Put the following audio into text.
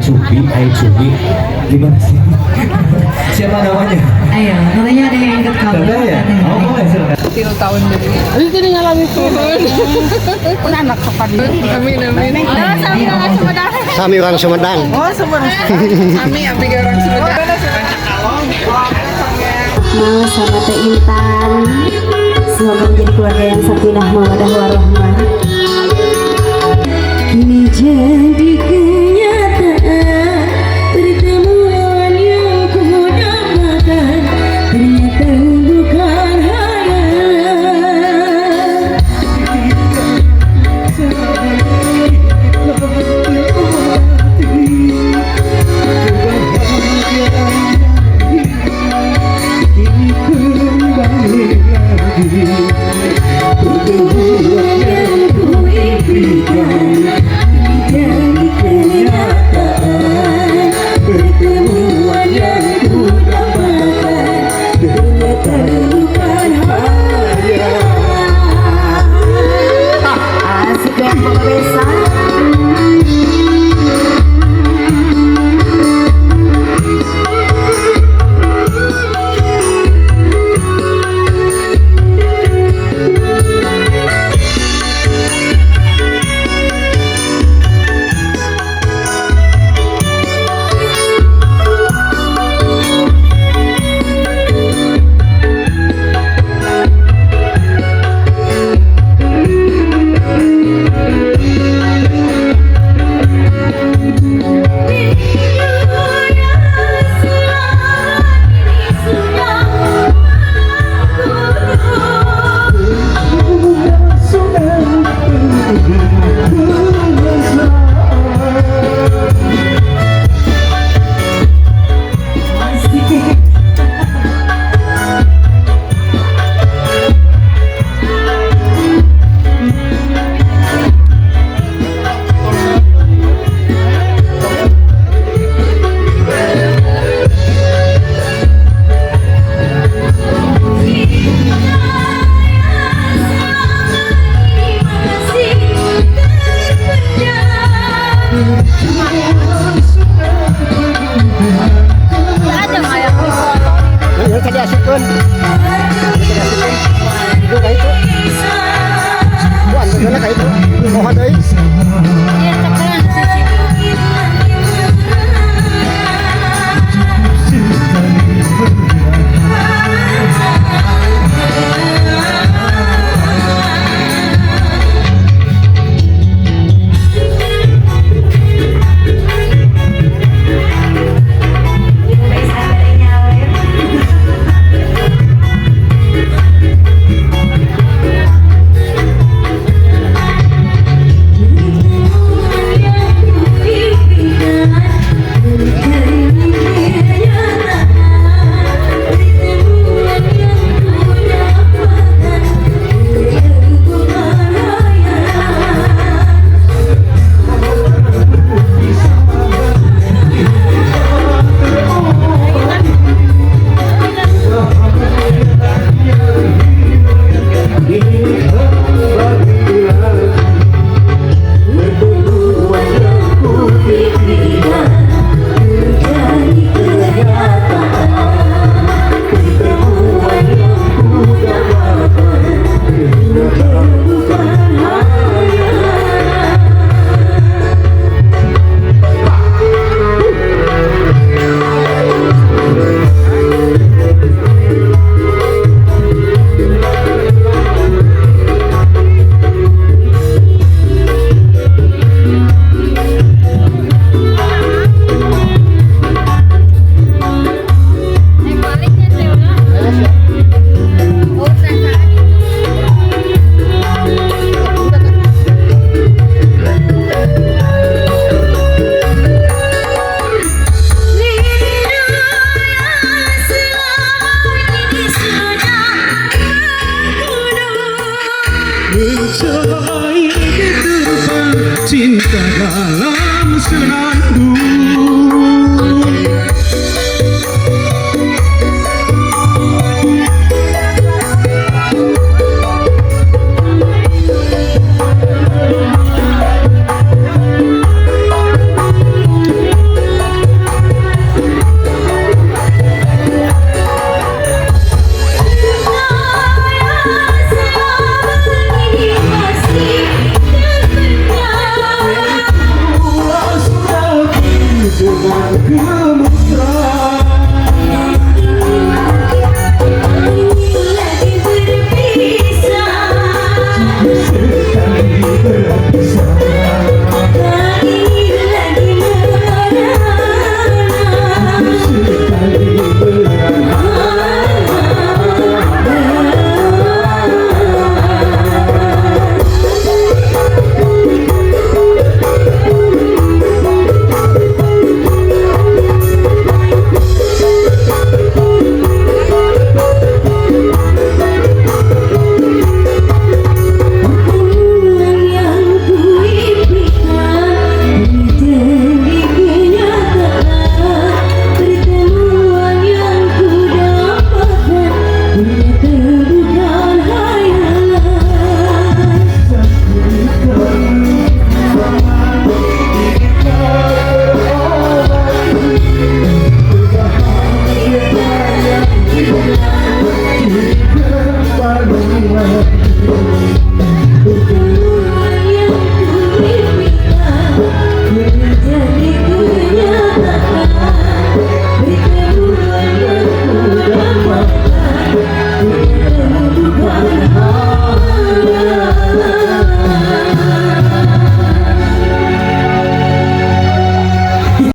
Cubi, Ai Cubi. Gimana sih? Siapa namanya? Ayo, katanya ada yang ikut kamu. Teteh ya? Oh, boleh, silakan. 3 tahun deui. Itu ngalami turun. Anak kapan? Amin, amin. Oh, sami orang Sumedang. Sami orang Sumedang. Oh, Sumedang. Sami abdi ge orang Sumedang. Mau sama Teh Intan. Semoga menjadi keluarga yang sakinah, mawadah, warahmah. Kini jadi kenyataan, pertemuan yang ku dambakan ternyata bukan hayalan. Kini kembali lagi pertemuan yang ku impikan jadi kenyataan, pertemuan yang ku dambakan ternyata bukan hayalan. Asik ya, Bapak Besan. Sudah mesra. Asik. Ada nggak yang foto? Ini tadi asupkeun. Itu ka itu. Buan beungeuna ka itu. Moho deui. Iya, cepetan sih. Sekali Ibu Besan dari nyawer. Kini kembali lagi pertemuan yang ku impikan Jadi kenyataan, pertemuan yang ku dambakan ternyata bukan hayalan. Naik baliknya sih, udah. Oh, saya. Rindu yang selama ini sudah terbunuh. Mencair diterpa cinta dalam senandung.